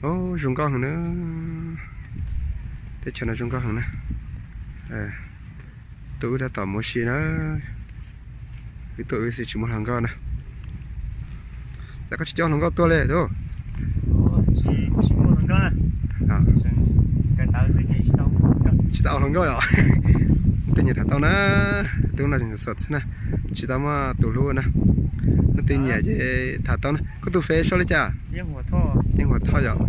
Zoo nkauj heev na. Teb chaws no zoo nkauj heev na. Tuaj wb tab tom mus ua si na. Wb tuaj wb xwb tsis muaj hluas nkauj na. Cas koj tsis coj hluas nkauj tuaj li tub? Tsis tau hluas nkauj yom. Leej twg nyiam tham tau na. Tub no tseem sov xwb na, tsis tau muaj tus hlub na. Leej twg nyiam ces tham tau na. Koj tus Face sau li cas? Yeej Huam Thoj yom.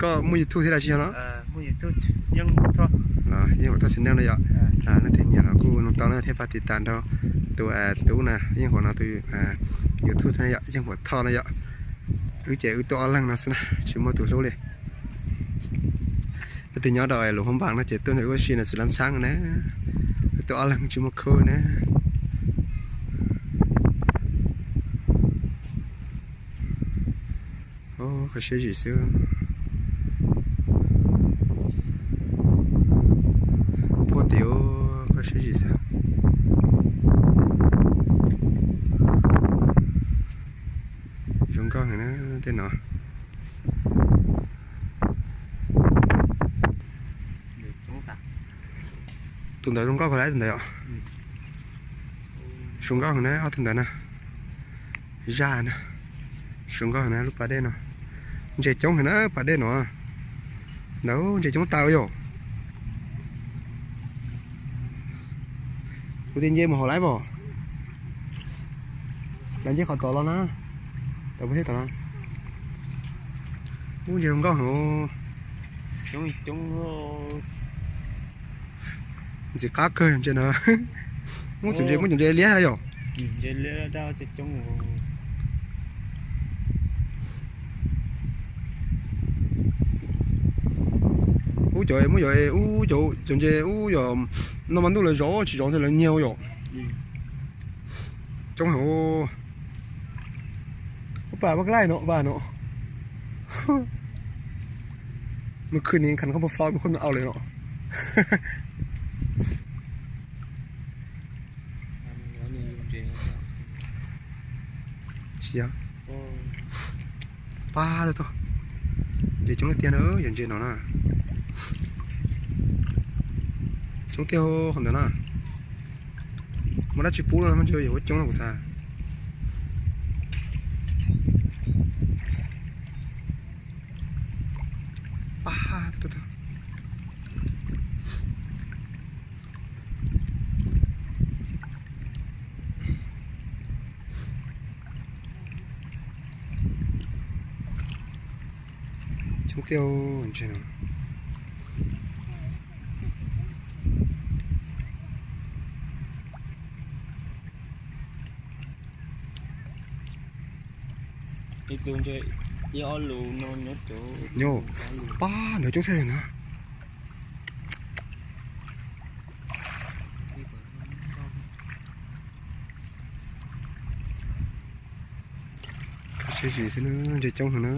Koj muaj YouTube thiab los tsis yog no? Yeej Huam Thoj channel no yom. Leej twg nyiam los kuj noog tau na thiab pab tiv tas rau tus tub na, Yeej Huam no tus YouTube thiab yom, Yeej Huam Thoj no yom. Wb ces wb tuaj ob leeg no xwb na, tsis muaj tus hlub li. Leej twg nyob rau lus Hmoob Npaas no ces tuaj nrog wb ua si na, xws lab ntshab na. Wb tuaj ob leeg tsis muaj khub na. Kho siab zim xwb. Puag tim kho siab zim xwb. Zoo nkauj heev na tej no. Tus ntawd zoo nkauj kawg li tus ntawd yom. Zoo nkauj heev na ob tug ntawd na. Zaj na. Zoo nkauj heev na lub pas dej no. Ntses coob heev na pas dej no. Ntawd ntses coob tas yom. Kuv tias nce mus hauv lawm pom. Lawv nce qhov tod los na. Tod puag tom no. Ub, ntses zoo nkauj heev. Ntxim qab kawg ntses no. Muab cov ntses, muab cov ntses liab yom. Ub, cov muab cov, ub, cov ntses ub yog no mas ntuj lawv zov tsis zov ntshe lawv nyiag yom. Coob heev. Ub, pas pab laij no, pas no. Mus khwv ni khav koj puas fo mus khwv no au lawm no. Tsis yog. Pab tug tug, ntses coob tiag na, yog ntses no na. Coob tiag qhov ntawd na. Muaj dab tsi pub no mas ntshe yuav ua coob no kuv xav. Pab tug tug. Coob tiag ntses no. Nyob, pab ntawd coob thiab na. Siab zim xwb na, ntses coob heev na.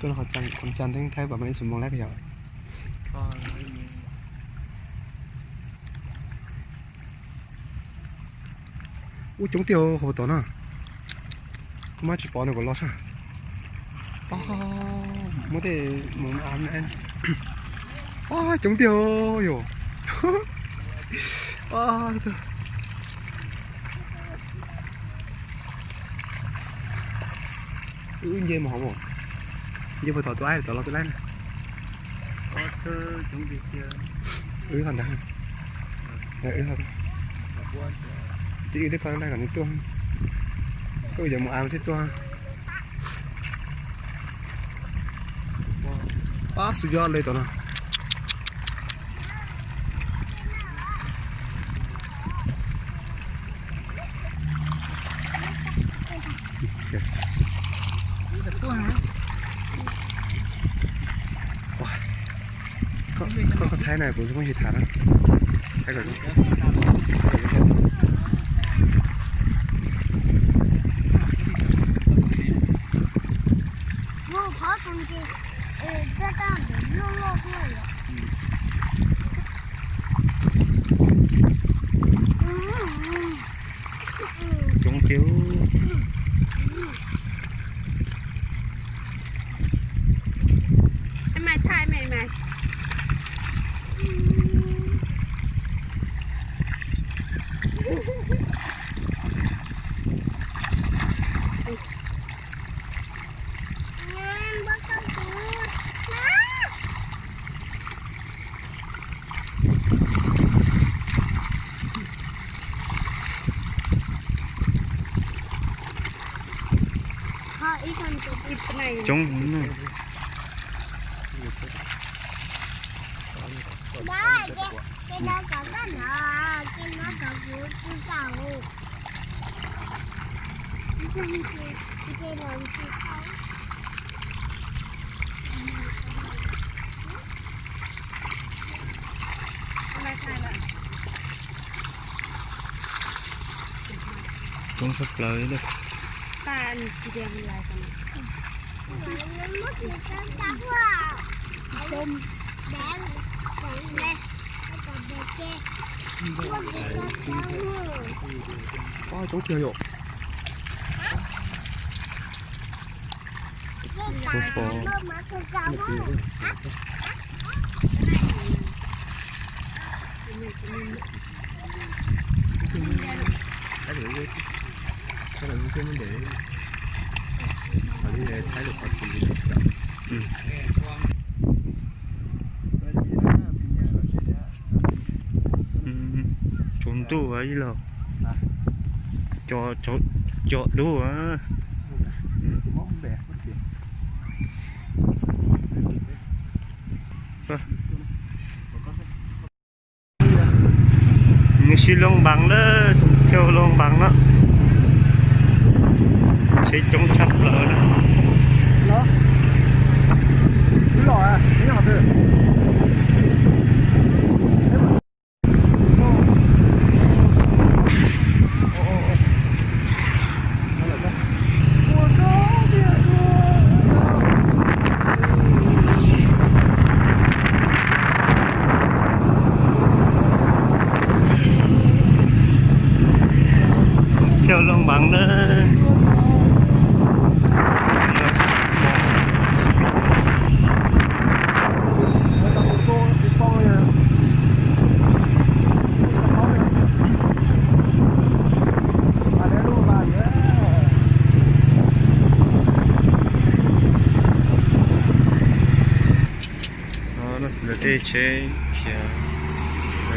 Koj qhov tsa theeb thaib pam ib xus moo lab yom. Ub, coob tiag hauv tod na. Koj mab tsis pom nws kom los sab. Muab tej mus av. Coob tiag yom. Wb nce mus hauv, nce puag tom tus aib tom los tus laib na. Wb ho ntag, wb ho, ces wb thiab koj ntag kom nws tuaj, koj yuav mus av thiab tuaj. Pab xus yoj le tom no. Koj, koj thaib na, kuv kuj tsis tham na. Coob tiag. Em mày thay mẹ mày. Coob. Coob tshaj plaws li. Coob tiag yom. Tsaus ntuj ib los, co dub. Nws sib loo npaas lawm, thiaj loo npaas no. Tsheb coob tshaj plaws na. Thiaj loo npaas na. Lawv tej tsheb khiav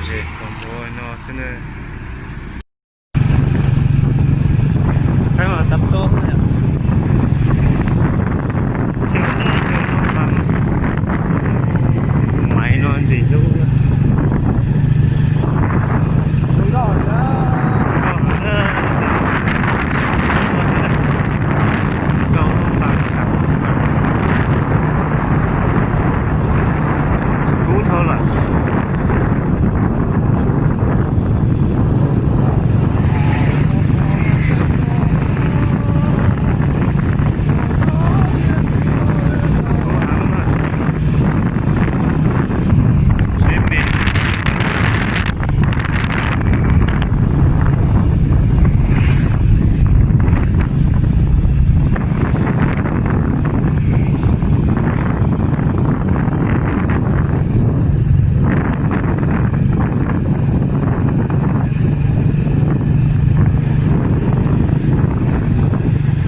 ze xav npua no xwb na. Thaib mas tab tom thiaj thiaj loo npaas. Tus maiv no ntxim hlub. Kub dhau lawm.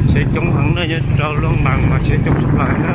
Tsheb coob heev na, nyob rau Luang Bang mas tsheb coob tshaj plaws na.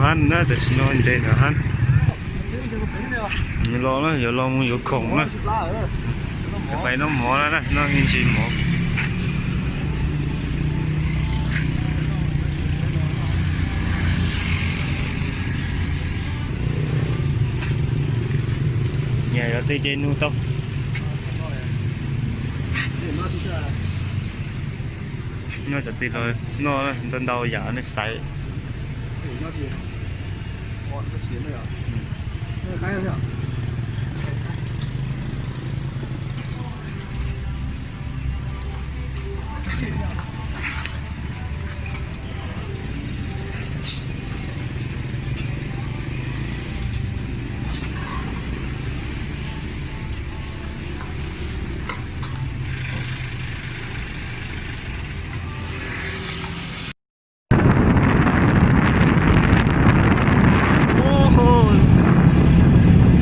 Hab na, tam sim no nres ntawm hab. Los na, yuav los mus yuav khoom na. Pais noj mov na, noj me ntsis mov. Nyaj yuav tej ce nug tau. Noj cov txiv los noj ntau ntau yam nej xaiv.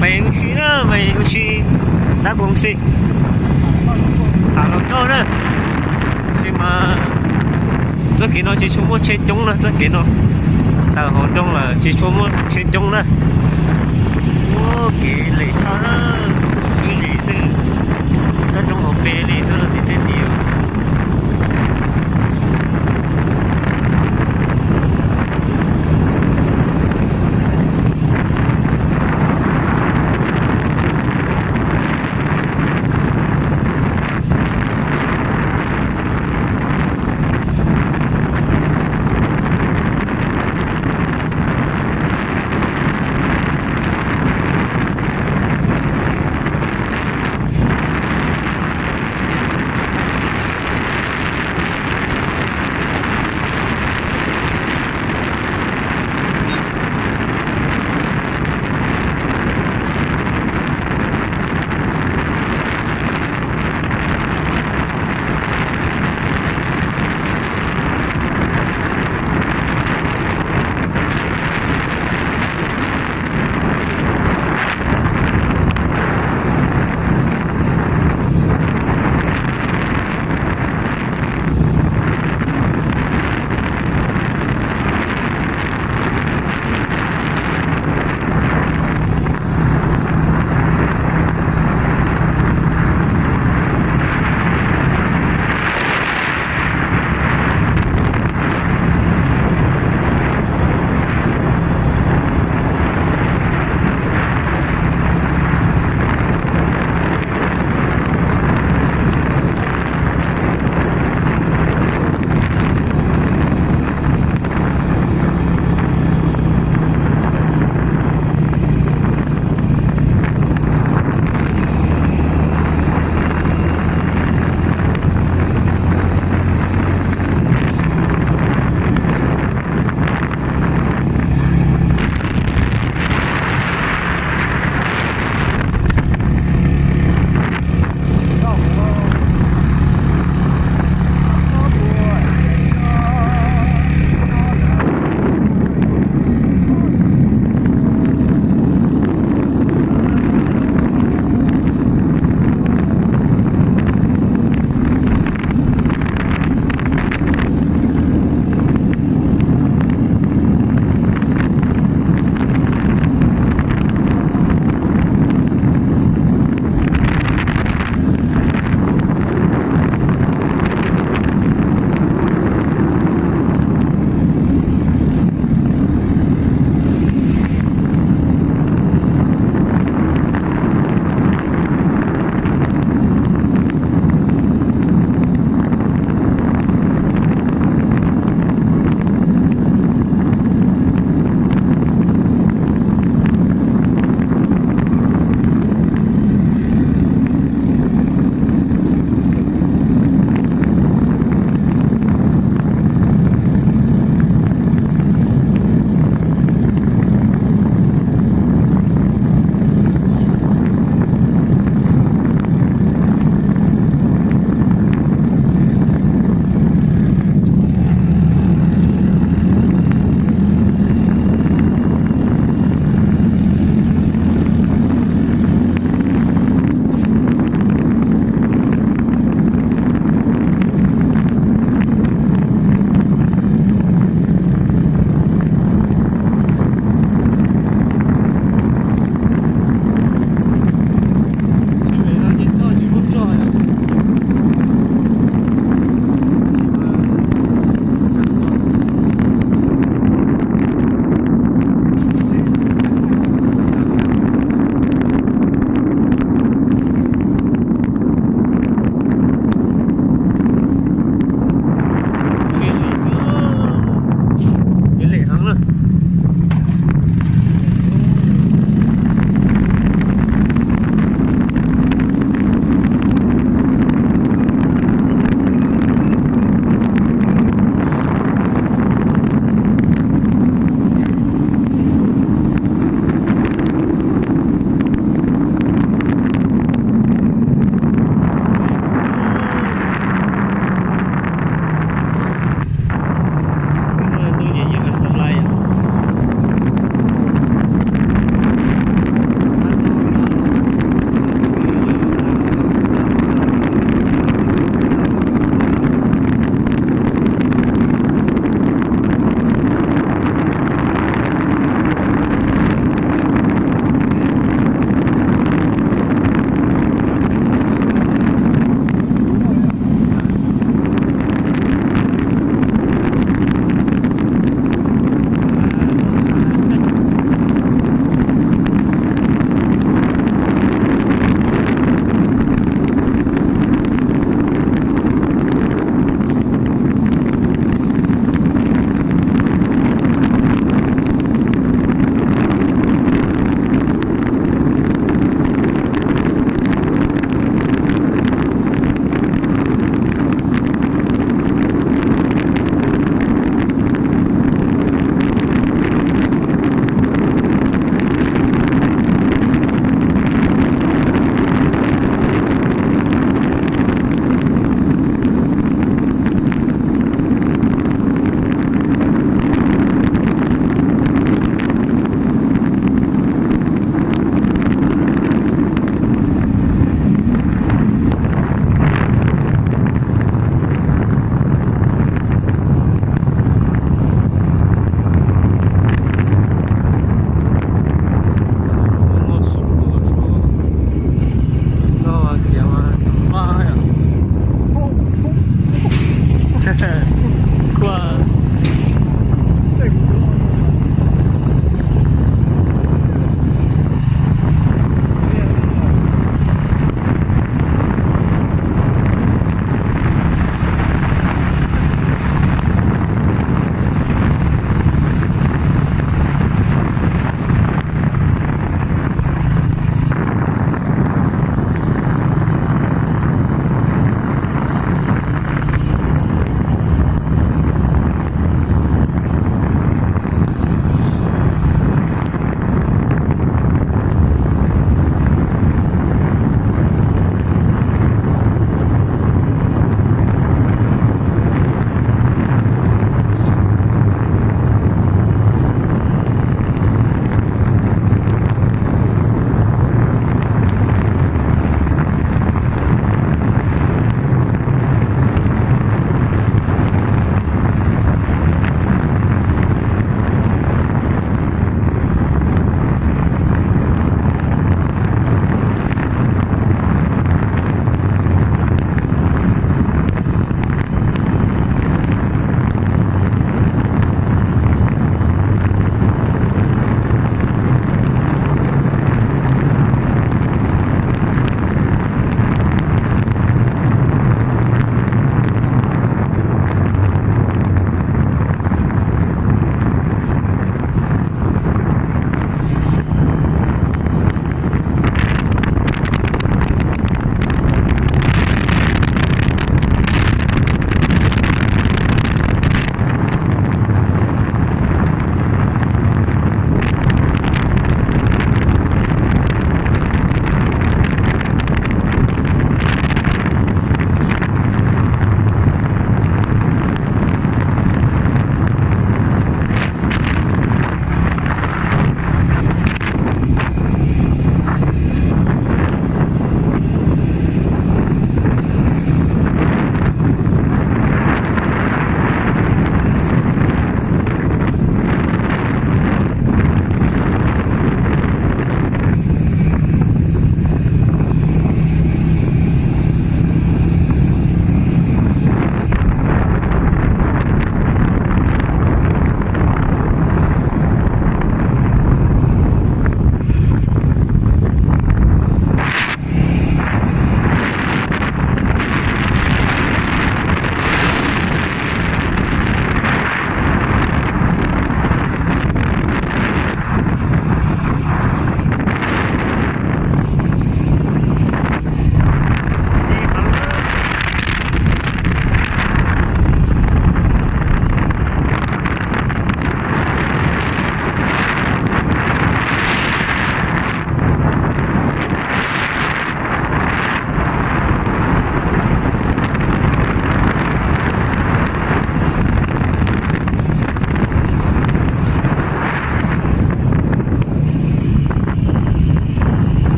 Pem ua si na, pem ua si, tab kuv ua si. Tham los nkauj na. Tab sis mas txoj kev no tsis tshua muaj tsheb coob na, txoj kev no tawm hauv nroog lawm tsis tshua muaj tsheb coob na. Ua kev lem tshaj na, swb zis xwb, toj roob hauv pes li xwb los tsis tej tiag.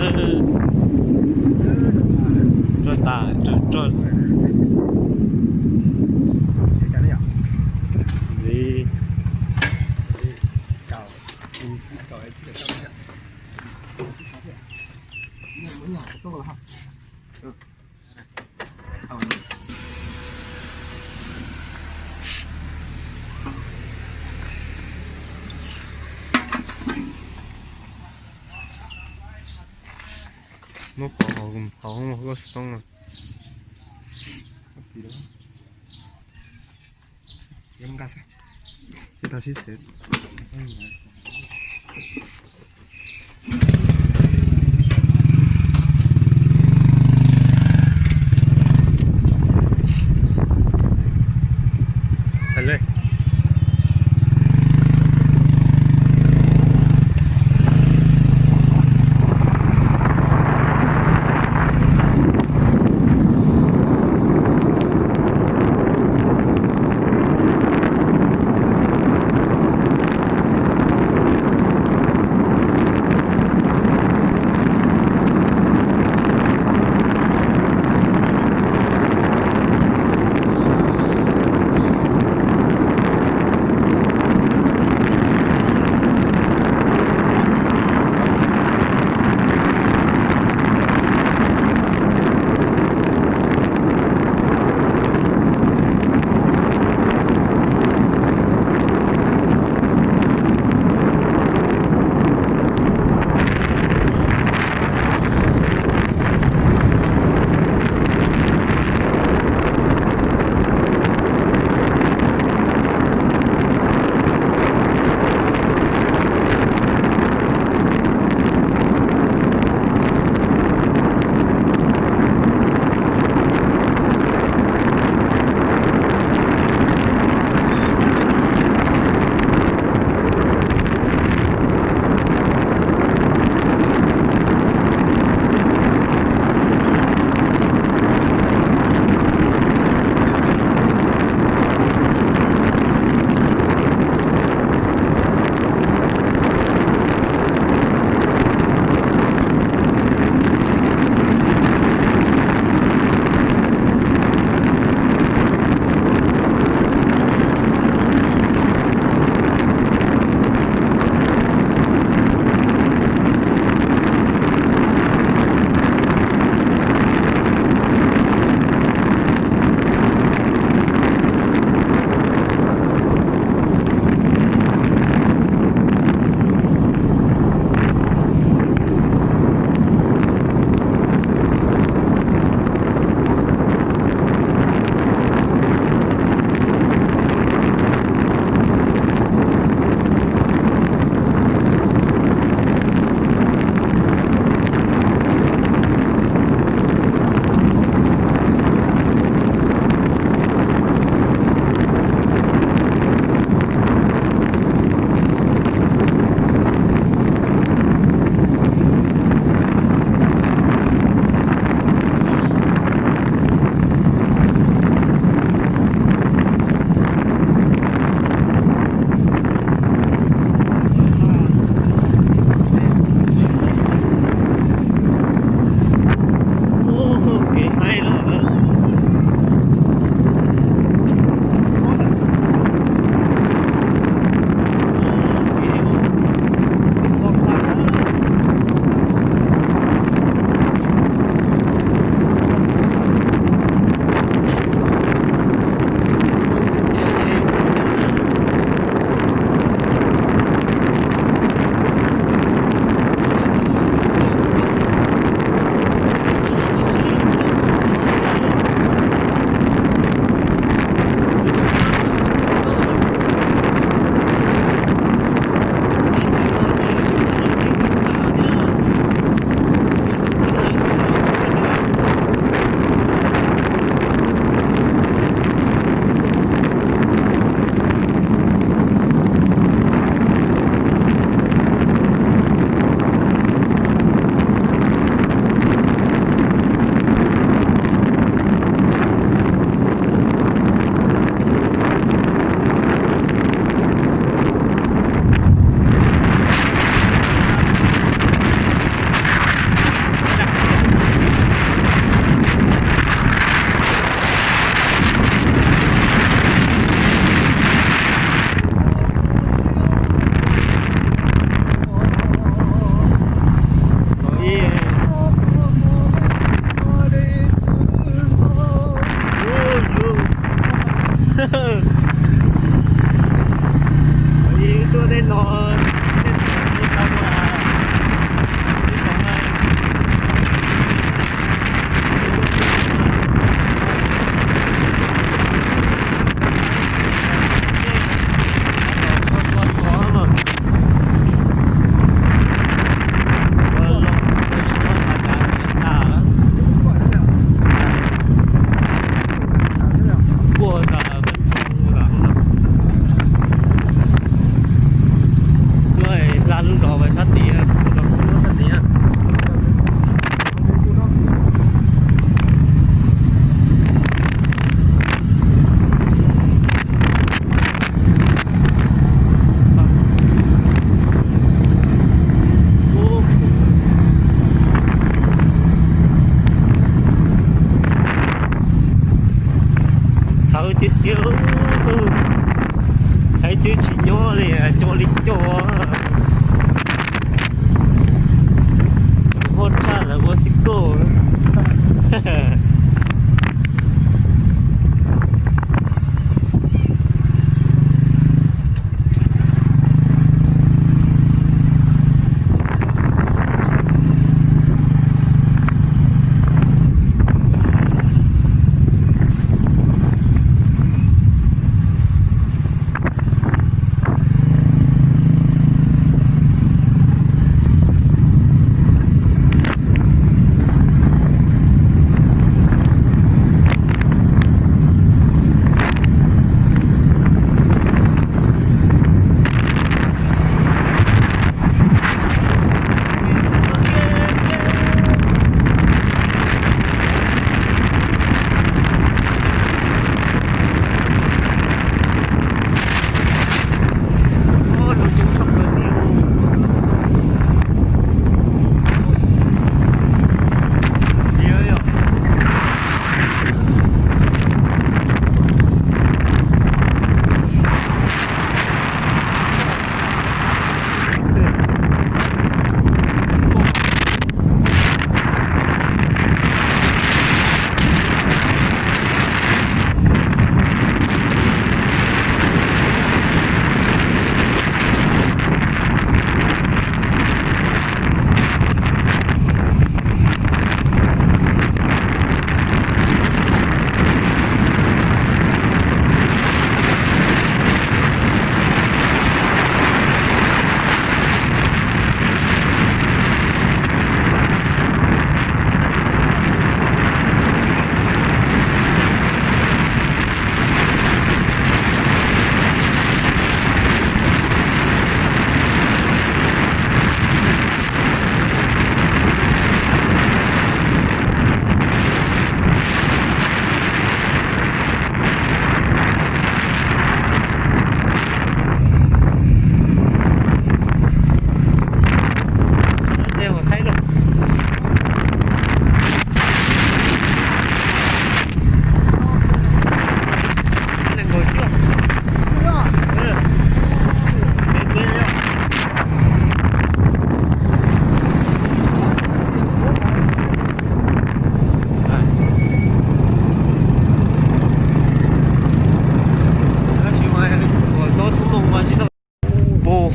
Roj tas, roj, roj. Li. Muab pov hauv, hauv hoob muag koj xov tooj no. Twb tsis nyob li, co li co. Hot tshaj lawv ua xib koj.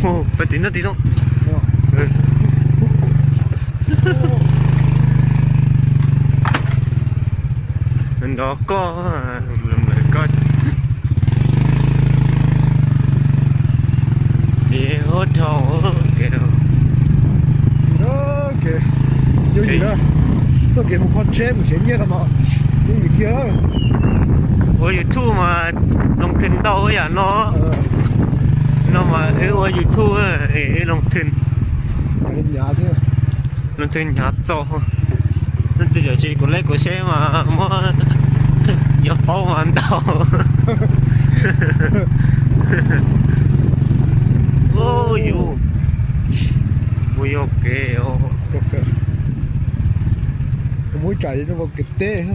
Ua, pais tim no tim no. Nrov koj, koj ces ua dhau kev. Yooj yim na, tuaj kev mus kho tsheb mus xyuas nyiaj no mas yooj yim kiag. Ua YouTube mas loo thwm ntau yam no. No mas wb ua YouTube, wb loo thwm, loo thwm hnyav txaus. Leej twg cov tsis kuv lej kuv seb mas muab, yuav paub mas ntau. Ua yus, ua yus kev os. Muab tsam no kev teb.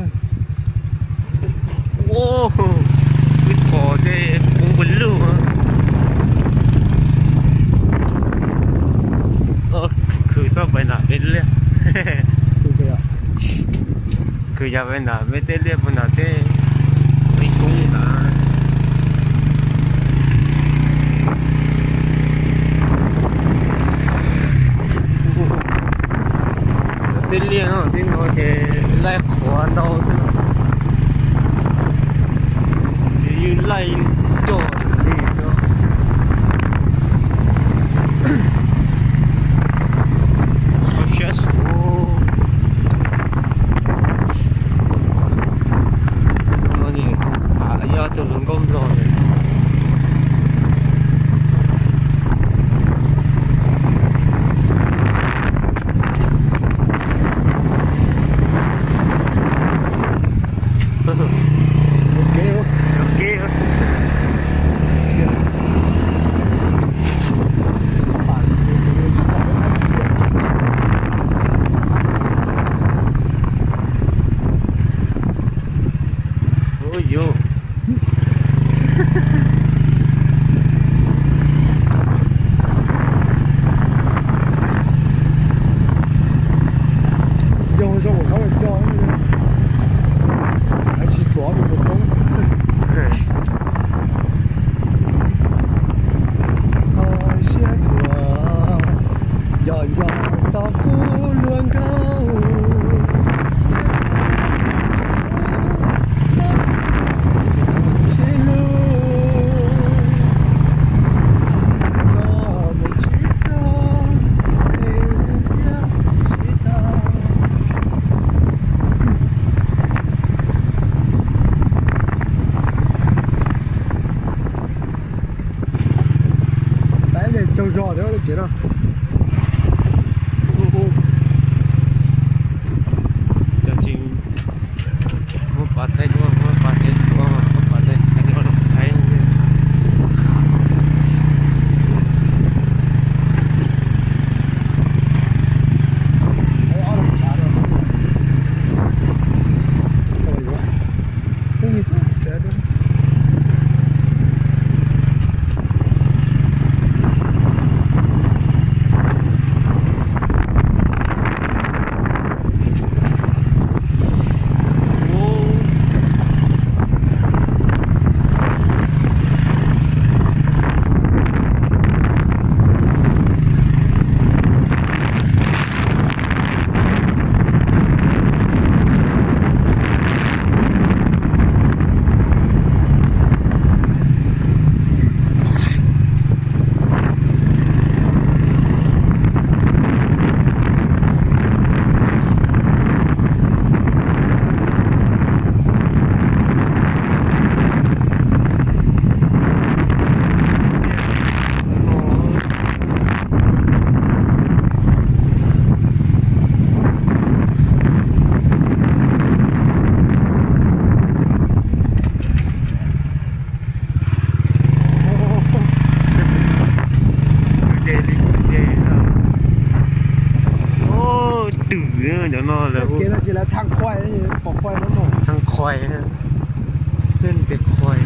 Ua, wb thov tej kub npua luj. Khwv txoj pais nram peb liaj. Khwv yog pais nram peb tej liaj puag nram tej peb kub ntawd. Tej liaj no tej no ces laij qhuav ntau xwb. Ces yeej laij coj li xwb. Siab xus. Tham yog tus hluas nkauj Nplog. Rau qhov coj, hais tsis thuav tus tus toob. Kho siab dua, nco nco txog kuv luag nkauj. Sib hlub txog mus tsis txog, es thiab tsis tau. Peb caug zog thiab tsev no. Cov tsis muab pov thaij, muab pov thaij, muab pov thaij, thaij. Twm cov no lawv hu thaj qhuai, thaj qhuai, tej qhuai.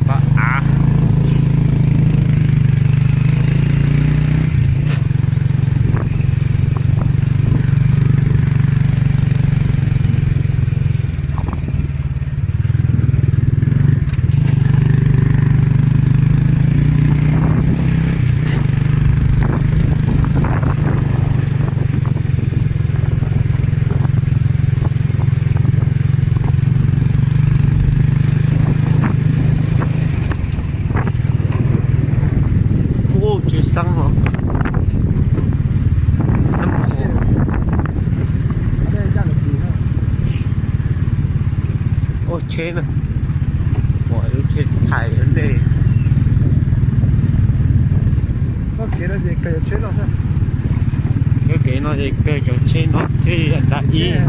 Pas av. Ub, tsis xeeb hos. Ua tsheb na, pom lub tsheb thaiv ua ntej. Txoj kev no ces kawg cov tsheb no thiab, cov tsheb no thiab da ib.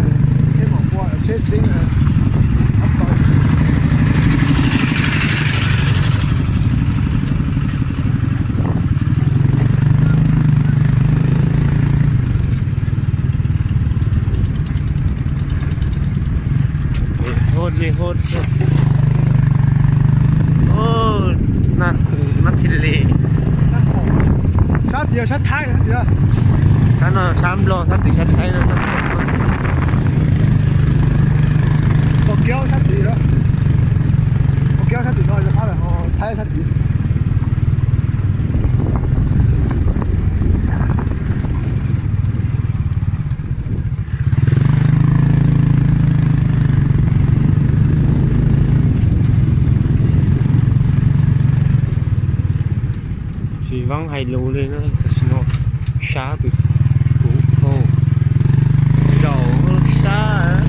Naj khoom nab thiaj li. Sab tid sab Thaib, sab no sab Nplog, sab tid sab Thaib no. Pos kiab sab tid, pos kiab sab tim no, Thaib sab tid. Tsis vaab hais lus li na, tam sim no sab pem kuv, zaum sab.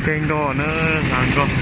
Ceg nto na, hnav nkaus.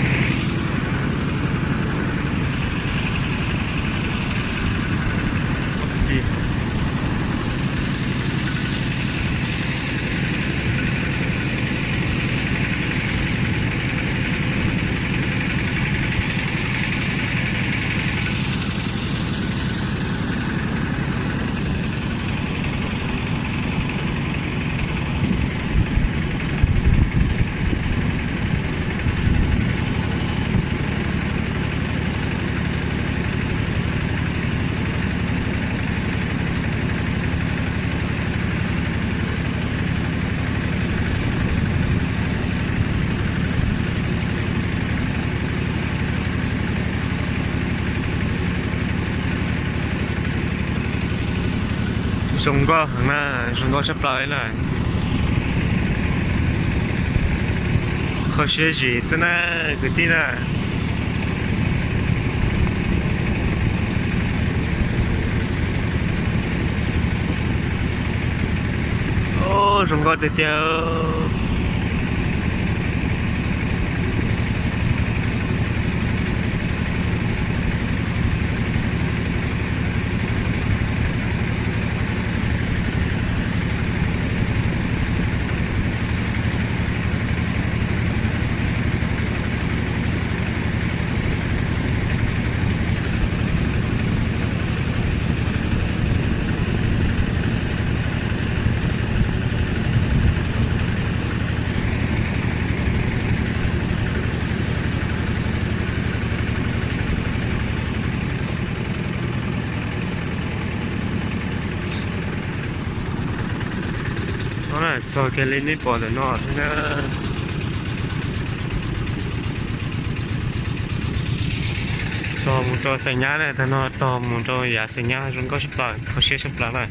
Zoo nkauj heev na, zoo nkauj tshaj plaws na. Kho siab zim xwb na, kwv tij na. Zoo nkauj tiag tiag. Txog kiag li nej pom ntawm no thiab na. Tog mus rau Xais Nyab na, tag no tog mus rau yav Xais Nyab, zoo nkauj tshaj plaws, kho siab tshaj plaws na.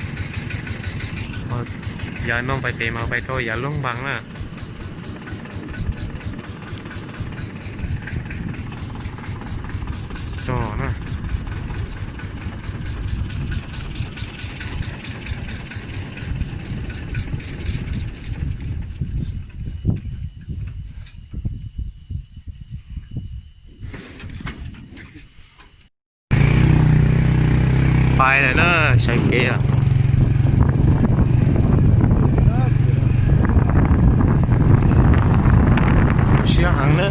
Yav no pais pem mas pais rau yav Loob Npaas na. Pais lawm na, sawv kev lawm. Siab heev na.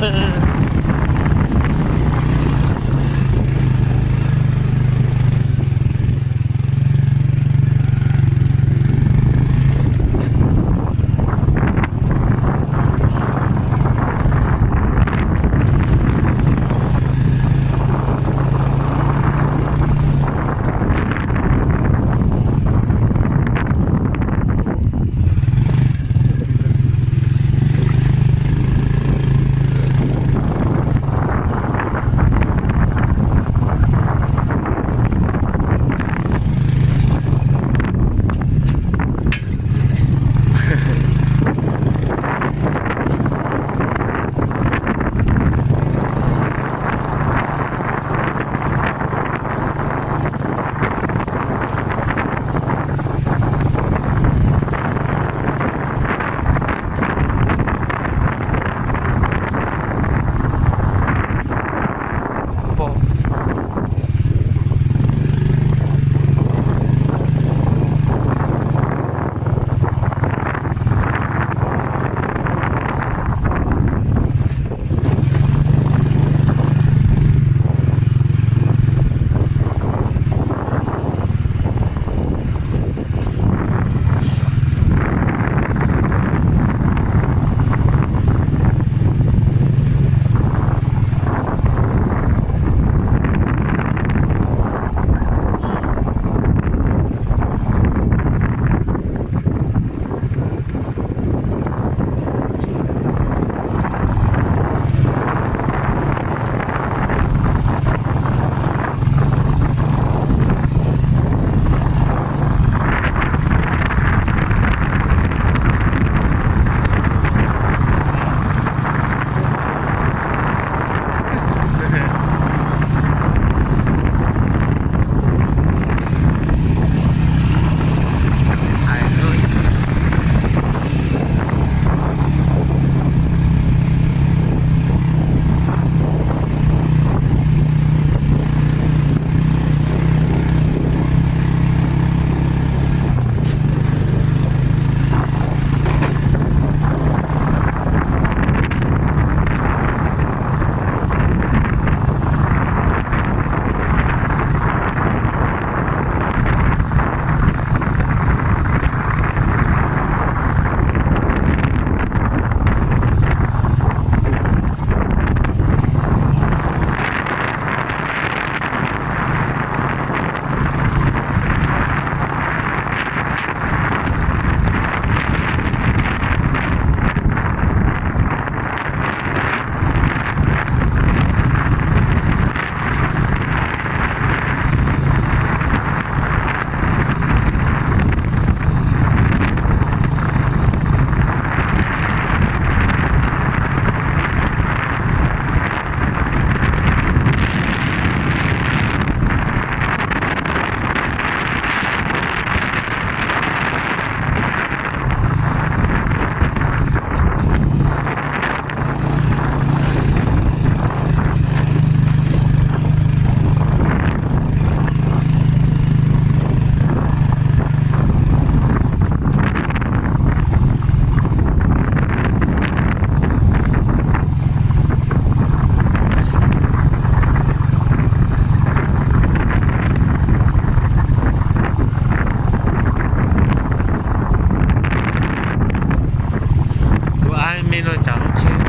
Tus ab me no tsam lub tsheb